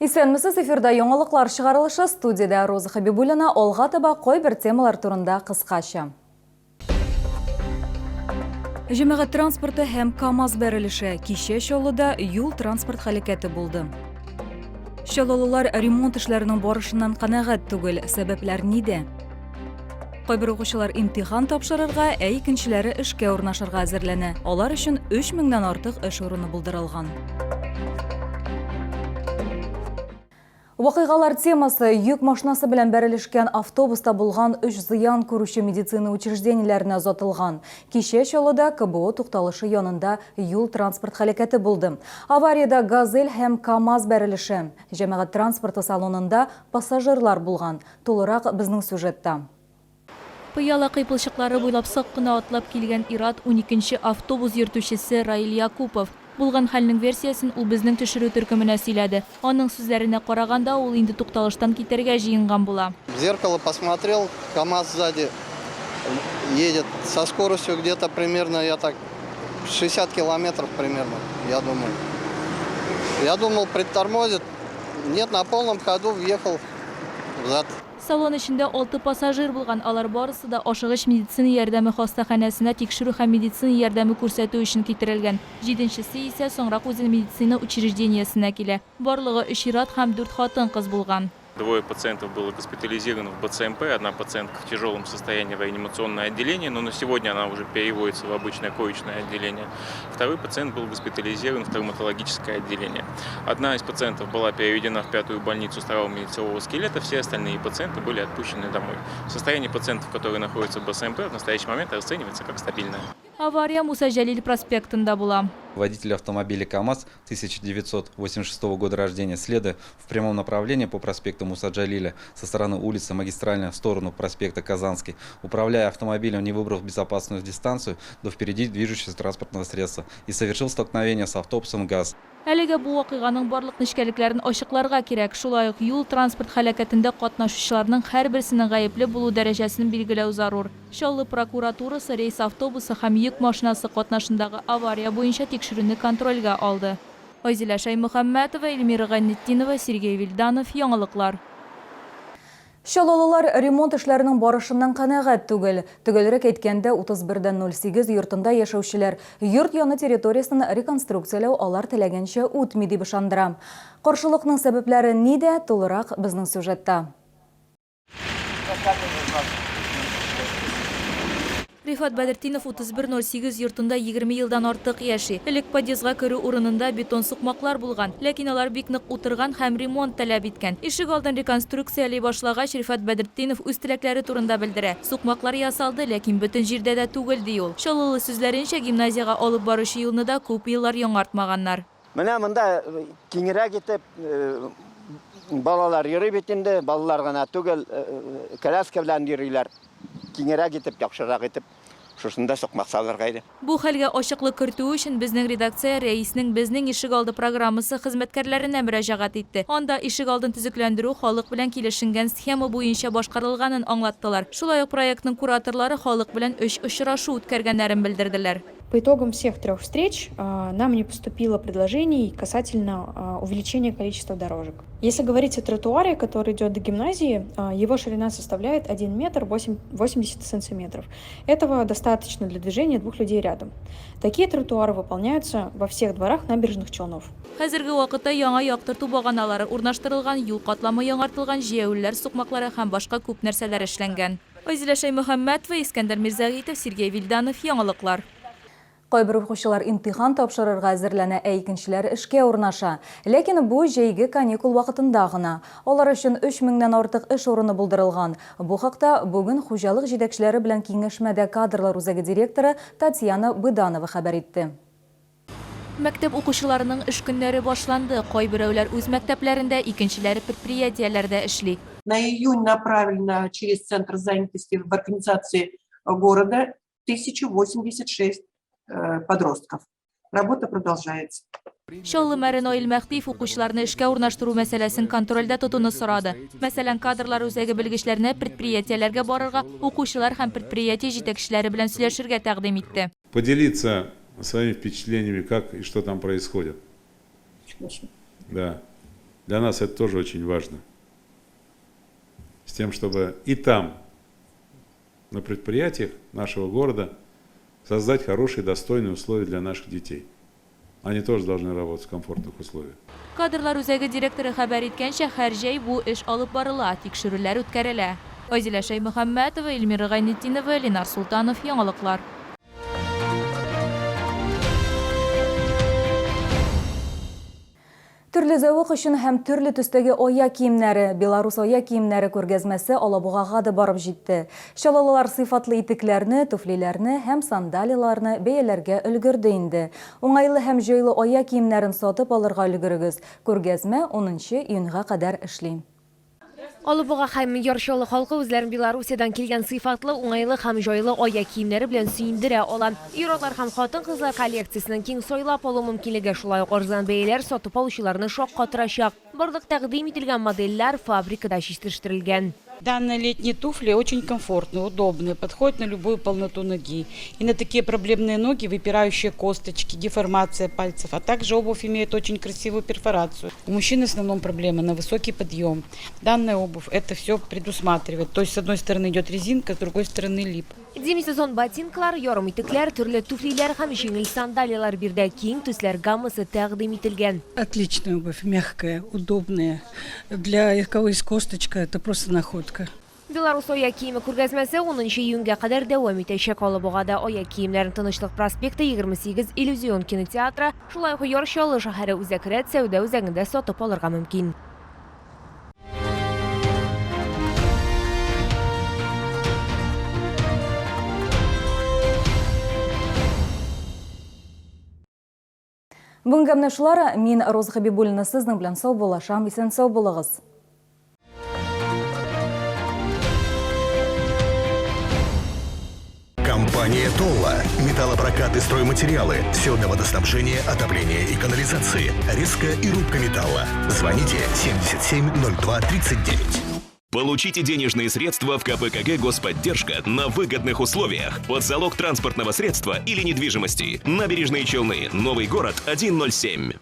Исәнмесез, эфирда яңалыклар чыгарылышы, студиядә Роза Хабибуллина. Алга таба кайбер темалар турында кыскача. Җәмәгать транспорты һәм КАМАЗ бәрелеше. Кичә Чаллыда юл-транспорт һәлакәте булды. Чаллылылар ремонт эшләренең барышыннан канәгать түгел. Сәбәпләр нидә? Кайбер укучылар имтихан тапшырырга, ә икенчеләре эшкә урнашырга әзерләнә. Алар өчен 3 меңнән артык эш урыны булдырылган. Вакыйгалар темасы йөк машинасы белән бәрелешкән автобуста булган өч зыян күрүче медицина учреждениеләренә озатылган. Кичә Чаллыда КБО тукталышы янында юл-транспорт һәлакәте булды. Авариядә Газель һәм КАМАЗ бәрелеше. Җәмәгать транспорты салонында пассажирлар булган. Тулырак безнең сюжетта. Пыяла кыйпылчыклары буйлап сак кына атлап килгән ир-ат, уникенче автобус йөртүчесе Раил Якупов. Булган хәлнең версиясен ул безнең төшерү төркеменә сөйләде. Аның сүзләренә караганда, ул инде тукталыштан китәргә җыенган була. В зеркало посмотрел, КАМАЗ сзади едет со скоростью где-то примерно, я так, 60 километров примерно, я думаю. Я думал, притормозит. Нет, на полном ходу въехал взад. Салон эчендә алты пассажир булган, алар барысы да ашыгыч медицина ярдәме хастаханәсенә тикшерү һәм медицина ярдәме күрсәтү өчен китерелгән. Җиденчесе исә соңрак үзен медицина учреждениесенә килә. Барлыгы өч ир-ат һәм дүрт хатын-кыз булган. Двое пациентов было госпитализировано в БЦМП, одна пациентка в тяжелом состоянии в реанимационное отделение, но на сегодня она уже переводится в обычное коечное отделение. Второй пациент был госпитализирован в травматологическое отделение. Одна из пациентов была переведена в пятую больницу с травмами лицевого скелета, все остальные пациенты были отпущены домой. Состояние пациентов, которые находятся в БСМП, в настоящий момент расценивается как стабильное. Авария Муса Җәлил проспектында була. Водитель автомобиля КАМАЗ 1986 года рождения, следуя в прямом направлении по проспекту Муса Джалиля со стороны улицы Магистральная в сторону проспекта Казанский, управляя автомобилем, не выбрав безопасную дистанцию до впереди движущегося транспортного средства и совершил столкновение с автобусом ГАЗ. Әлегә бу вакыйганың барлык нечкәлекләрен ачыкларга кирәк. Шулай ук юл-транспорт һәлакәтендә катнашучыларның һәрберсенең гаепле булу дәрәҗәсен билгеләү зарур. Чаллы прокуратурасы рейс автобусы һәм йөк машинасы катнашындагы авария буенча тикшерүне контрольгә алды. Айзилә Шәймөхәммәтова, Эльмира Гайнетдинова, Сергей Вильданов, Яңалыклар. Чаллылылар ремонт эшләренең барышыннан канәгать түгел. Төгәлрәк әйткәндә, 31 дә 08 йортында яшәүчеләр йорт яны территориясен реконструкцияләү алар теләгәнчә үтми дип ышандыра. Каршылыкның сәбәпләре нидә, тулырак безнең сюжетта. Рифат Бәдертдинов 3108 йортында 20 елдан артык яши. Элек подъездга керү урынында бетон сукмаклар булган, ләкин алар бик нык утырган һәм ремонт таләп иткән. Ишегалдын реконструкцияли башлагач, Рифат Бәдертдинов үз теләкләре турында белдерә. Сукмаклар ясалды, ләкин бөтен җирдә дә түгел, ди ул. Чаллылы сүзләренчә, гимназиягә алып баручы юлны да күп еллар яңартмаганнар. Менә монда киңрәк итеп балалар йөри бит инде, балалар гына түгел, коляска белән йөриләр. Киңрәк итеп, яхшырак итеп шушында сукмак салырга иде. Бу хәлгә ачыклык кертү өчен безнең редакция Рәиснең Безнең ишегалды программасы хезмәткәрләренә мөрәҗәгать итте. Анда ишегалдын төзекләндерү халык белән килешенгән схема буенча башкарылганын аңлаттылар. Шулай ук проектның кураторлары халык белән өч очрашу үткәргәннәрен белдерделәр. По итогам всех трех встреч нам не поступило предложений касательно увеличения количества дорожек. Если говорить о тротуаре, который идет до гимназии, его ширина составляет 1 метр 80 сантиметров. Этого достаточно для движения двух людей рядом. Такие тротуары выполняются во всех дворах набережных Челнов. Хәзерге вакытта яңа яктырту баганалары урнаштырылган, юл катламы яңартылган, җәяүлеләр сукмаклары һәм башка күп нәрсәләр эшләнгән. Айзилә Шәймөхәммәтова, Искәндәр Мирзагитов, Сергей Вильданов, Яңалыклар. Кайбер укучылар имтихан тапшырырга әзерләнә, ә икенчеләр эшкә урнаша. Ләкин бу җәйге каникул вакытында гына. Алар өчен өч меңнән артык эш урыны булдырылган. Бу хакта бүген хуҗалык җитәкчеләре белән киңәшмәдә кадрлар үзәге директоры Татьяна Быданова хәбәр итте. Мәктәп укучыларының эш көннәре башланды. Кайберәүләр үз мәктәпләрендә, икенчеләре предприятиеләрдә эшли. На июнь направлено через Центр занятости в организации города 1086 подростков. Работа продолжается. Чаллы мэры Наил Мәһдиев укучыларны эшкә урнаштыру мәсьәләсен контрольдә тотуны сорады. Мәсәлән, кадрлар үзәге белгечләренә предприятиеләргә барырга, укучылар һәм предприятие җитәкчеләре белән сөйләшергә тәкъдим итте. Поделиться своими впечатлениями, как и что там происходит. Да. Для нас это тоже очень важно. С тем, чтобы и там, на предприятиях нашего города, создать хорошие, достойные условия для наших детей. Они тоже должны работать в комфортных условиях. Кадрлар үзәге директоры хәбәр иткәнчә, һәр җәй бу эш алып барыла, тикшерүләр үткәрелә. Айзилә Шәймөхәммәтова, Эльмира Гайнетдинова, Ленар Султанов, Яңалыклар. Төрле зәвык өчен һәм төрле төстәге аяк киемнәре, Беларус аяк киемнәре күргәзмәсе Алабугага да барып җитте. Чаллылылар сыйфатлы итекләрне, туфлиләрне һәм сандалиларны бәяләргә өлгерде инде. Уңайлы һәм җайлы аяк киемнәрен сатып алырга өлгерегез. Күргәзмә 10 июньгә кадәр эшли. Алабуга һәм Яр Чаллы халкы үзләрен Белоруссиядән килгән сыйфатлы, уңайлы һәм җайлы аяк киемнәре белән сөендерә ала. Ир-атлар һәм хатын-кызлар коллекциясенең киң сайлап алу мөмкинлеге, шулай ук арзан бәяләр сатып алучыларны шаккатырачак. Барлык тәкъдим ителгән модельләр фабрикада җитештерелгән. Данные летние туфли очень комфортные, удобные, подходят на любую полноту ноги. И на такие проблемные ноги, выпирающие косточки, деформация пальцев, а также обувь имеет очень красивую перфорацию. У мужчин в основном проблемы на высокий подъем. Данная обувь это все предусматривает. То есть с одной стороны идет резинка, с другой стороны лип. Демисезон ботинкалар, ярым итекләр, төрле туфлиләр һәм җиңел сандалияләр биредә киң төсләр гаммасы тәкъдим ителгән. Отличная обувь, мягкая, удобная. Для кого есть косточка, это просто находка. Беларус аяк киеме күргәзмәсе 10 июньгә кадәр дәвам итәчәк. Алабугада аяк киемнәрен Тынычлык проспекты 28 Иллюзион кинотеатры, шулай ук Яр Чаллы шәһәре Үзәк рәт сәүдә үзәгендә сатып алырга мөмкин. Бүгенгә менә шулар. Мин Роза Хәбибуллина сезнең белән саубуллашам. Исән сау булыгыз. Компания «Толла». Металлопрокат и стройматериалы. Все для водоснабжения, отопления и канализации. Резка и рубка металла. Звоните 77 02 39. Получите денежные средства в КПКГ «Господдержка» на выгодных условиях под залог транспортного средства или недвижимости. Набережные Челны, Новый город, 107.